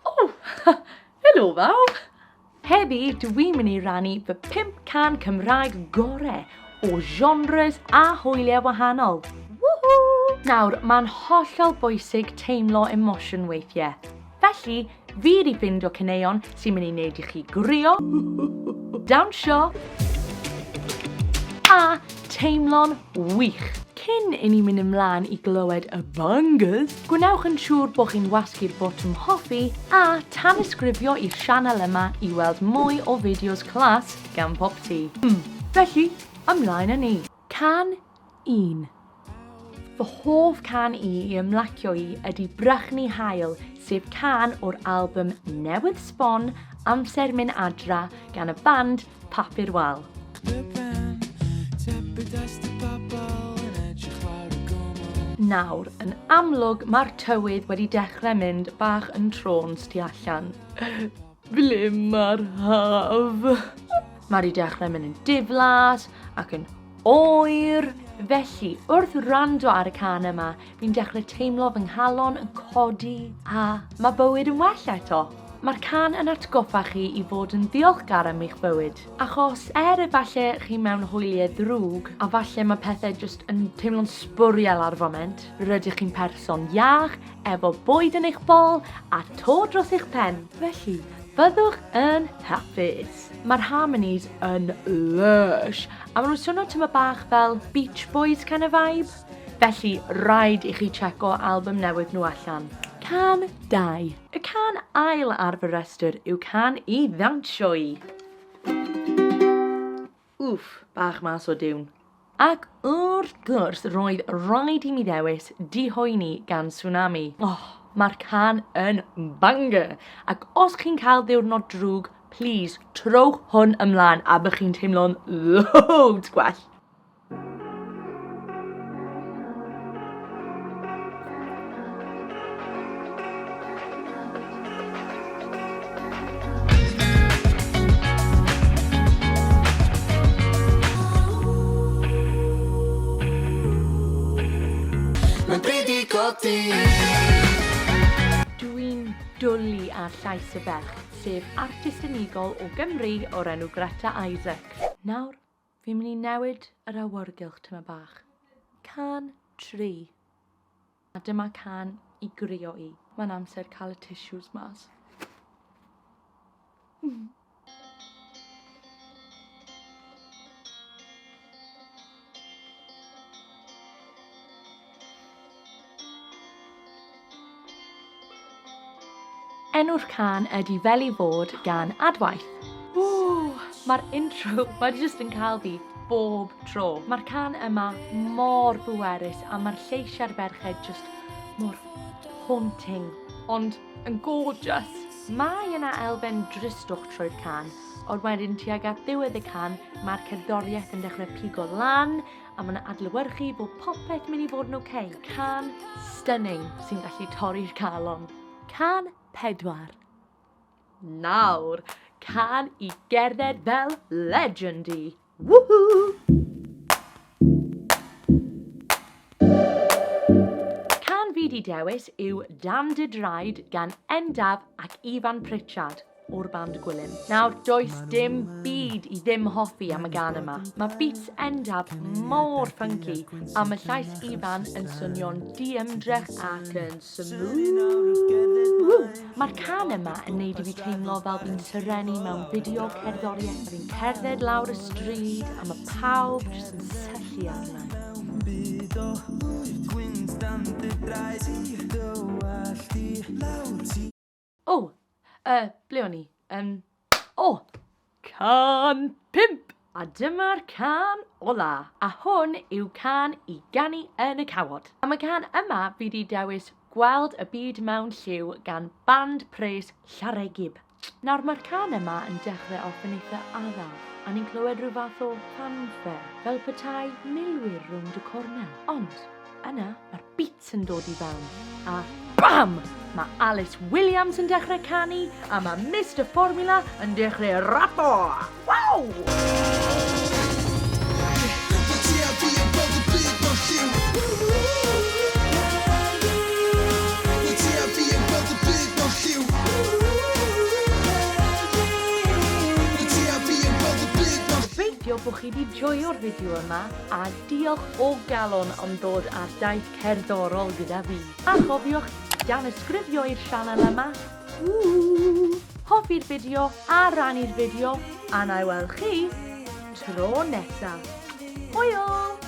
Oh, helo bawb! Heddi, dwi'n mynd i rannu fy 5 can Cymraeg gore o genres a hwyliau wahanol. Woohoo! Nawr, mae'n hollol bwysig teimlo emosiwn weithiau. Felly, fi wedi ffindio caneuon sy'n mynd i wneud i chi grio, dawnsio a teimlo'n wych. Cyn i ni mynd ymlaen i glywed y bangers, gwnewch yn siŵr bod chi'n wasgu'r botwm hoffi a tanysgrifio i'r sianel yma i weld mwy o fideos class gan Popty. Hmm, felly, ymlaen â ni. Can 1. Fy hoff can i i ymlacio i ydy Brychni Haul, sef can o'r album newydd sbon Amser Mynd Adra gan y band Papur Wal. Nawr, yn amlwg mae'r tywydd wedi dechrau mynd bach yn trôns tu allan. Ble mae'r haf? Mae wedi dechrau mynd yn diflas ac yn oer. Felly, wrth wrando ar y can yma, fi'n dechrau teimlo fy nghalon yn codi a mae bywyd yn well eto. Mae'r can yn atgoffa chi i fod yn ddiolchgar am eich bywyd. Achos er efallai chi mewn hwyliau ddrwg a falle mae pethau jyst yn teimlo'n sbwriel ar y foment, rydych chi'n person iach, efo bwyd yn eich bol a to dros eich pen. Felly, byddwch yn hapus. Mae'r harmonies yn lush, a maen nhw'n swnio tyma bach fel Beach Boys kind of vibe. Felly, rhaid i chi checo album newydd nhw allan. Can 2. Y can ail ar fy rhestr yw can i ddawnsio i. Wff, bach mas o diwn. Ac wrth gwrs roedd rhaid i mi ddewis Dihoeni gan Swnami. Oh, mae'r can yn banger! Ac os chi'n cael ddiwrnod drwg, plîs, trowch hwn ymlaen a bych chi'n teimlo'n loads gwell. Mae'n bryd i godi. Dwi'n dwlu ar Llais y Ferch, sef artist unigol o Gymru o'r enw Greta Isaac. Nawr, fi'n mynd i newid yr awyrgylch tyma bach. Can 3. A dyma can i grio i. Mae'n amser cael y tissues mas. Enw'r can ydy Fel i Fod gan Adwaith. Ww, mae'r intro, mae jyst yn cael fi bob tro. Mae'r can yma mor bwerus a mae'r lleisiau'r ferched just mor haunting, ond yn gorgeous. Mae yna elfen dristwch trwy'r can, ond wedyn tuag at ddiwedd y can mae'r cerddoriaeth yn dechrau pigo lan a mae'n adlewyrchu bod popeth mynd i fod yn ok. Can stunning sy'n gallu torri'r calon. Can 4. Nawr, can i gerdded fel legend i. Woohoo! Can fi di dewis yw Dan Dy Draed gan Endaf ac Ifan Pritchard o'r band Gwilym. Nawr, does dim byd i ddim hoffi am y gan yma. Mae beats Endaf mor funky a mae llais Ifan yn swnio'n diymdrech ac yn smooth. Mae'r can yma yn neud i fi teimlo fel fi'n serennu mewn fideo cerddoriaeth a fi'n cerdded lawr y stryd a mae pawb jyst yn syllu arna. O, uh, ble o'n i? Um, o, can pump! A dyma'r can ola, a hwn yw can i ganu yn y cawod. Am y can yma fi di dewis Gweld y Byd Mewn Lliw gan Band Pres Llareggub. Nawr mae'r can yma yn dechrau off yn eitha araf, a ni'n clywed rhyw fath o fanfare, fel petai milwyr rownd y cornel. Ond, yna, mae'r beats yn dod i fewn, a BAM! Mae Alys Williams yn dechrau canu, a mae Mister Phormula yn dechrau rapo! Waw! gobeithio bod chi wedi joio'r fideo yma a diolch o galon am ddod ar daith cerddorol gyda fi. A chofiwch danysgrifio i'r sianel yma, ww, hoffi'r fideo a rannu'r fideo a na i weld chi tro nesa. Hwyl!